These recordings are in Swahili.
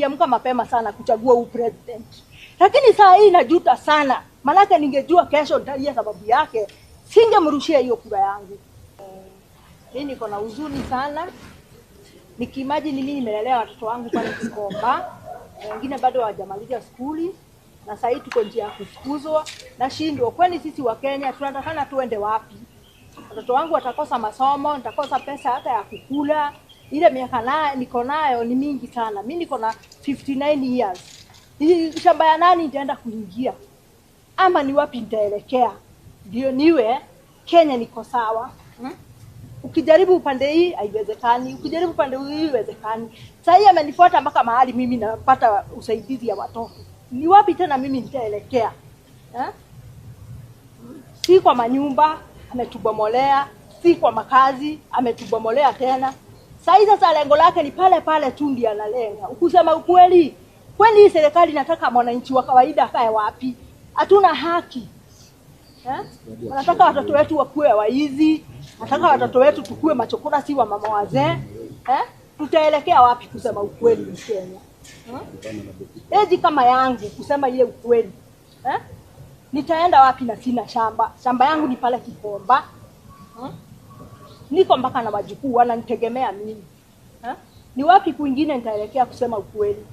niliamka mapema sana kuchagua huu president, lakini saa hii najuta sana, manake ningejua kesho nitalia sababu yake, singemrushia hiyo kura yangu. Mimi niko na huzuni sana nikiimagine mimi nimelelea watoto wangu pale Kikomba, wengine bado hawajamaliza skuli, na saa hii tuko njia ya kufukuzwa. Nashindwa, kwani sisi wa Kenya tunatakana tuende wapi? Watoto wangu watakosa masomo, nitakosa pesa hata ya kukula. Ile miaka nayo niko nayo ni mingi sana. Mimi niko na 59 years. Hii shamba ya nani nitaenda kuingia? Ama ni wapi nitaelekea? Ndio niwe Kenya niko sawa. Ukijaribu upande hii haiwezekani, ukijaribu upande hii haiwezekani. Sasa hii amenifuata mpaka mahali mimi napata usaidizi ya watoto. Ni wapi tena mimi nitaelekea? Si kwa manyumba ametubomolea, si kwa makazi ametubomolea tena. Sasa sasa lengo lake ni pale pale tu ndiye analenga. Ukusema ukweli, kweli hii serikali inataka mwananchi wa kawaida akae wapi? Hatuna haki. Wanataka watoto wetu wakuwe waizi, nataka watoto wetu tukue machokora, si wa mama wazee. Tutaelekea wapi kusema ukweli Kenya? Eji kama yangu kusema ile ukweli. Nitaenda wapi na sina shamba? Shamba yangu ni pale Kikomba. Niko mpaka na wajukuu wananitegemea mimi. Ni wapi kwingine nitaelekea kusema ukweli?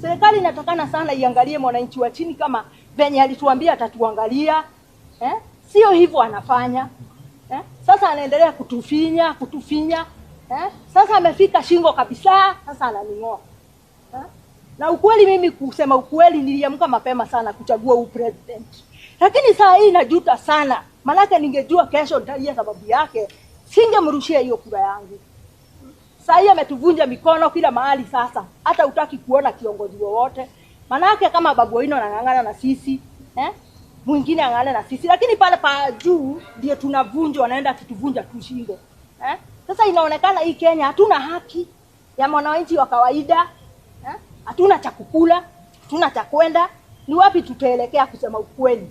Serikali inatakana sana iangalie mwananchi wa chini kama venye alituambia atatuangalia. Sio hivyo anafanya. Sasa anaendelea kutufinya, kutufinya. Sasa amefika shingo kabisa, sasa ananing'oa. Na ukweli mimi kusema ukweli niliamka mapema sana kuchagua huu president. Lakini saa hii najuta sana, manake ningejua kesho nitalia sababu yake, singemrushia hiyo kura yangu. Saa hii ametuvunja mikono kila mahali sasa, hata utaki kuona kiongozi wowote. Manake kama Babu Owino anang'ang'ana na sisi, mwingine ang'ang'ana na sisi, lakini pale pa juu ndio tunavunjwa, wanaenda kutuvunja tu shingo. Sasa inaonekana hii Kenya hatuna haki ya mwananchi wa kawaida. Hatuna cha kukula, hatuna cha kwenda. Ni wapi tutaelekea kusema ukweli?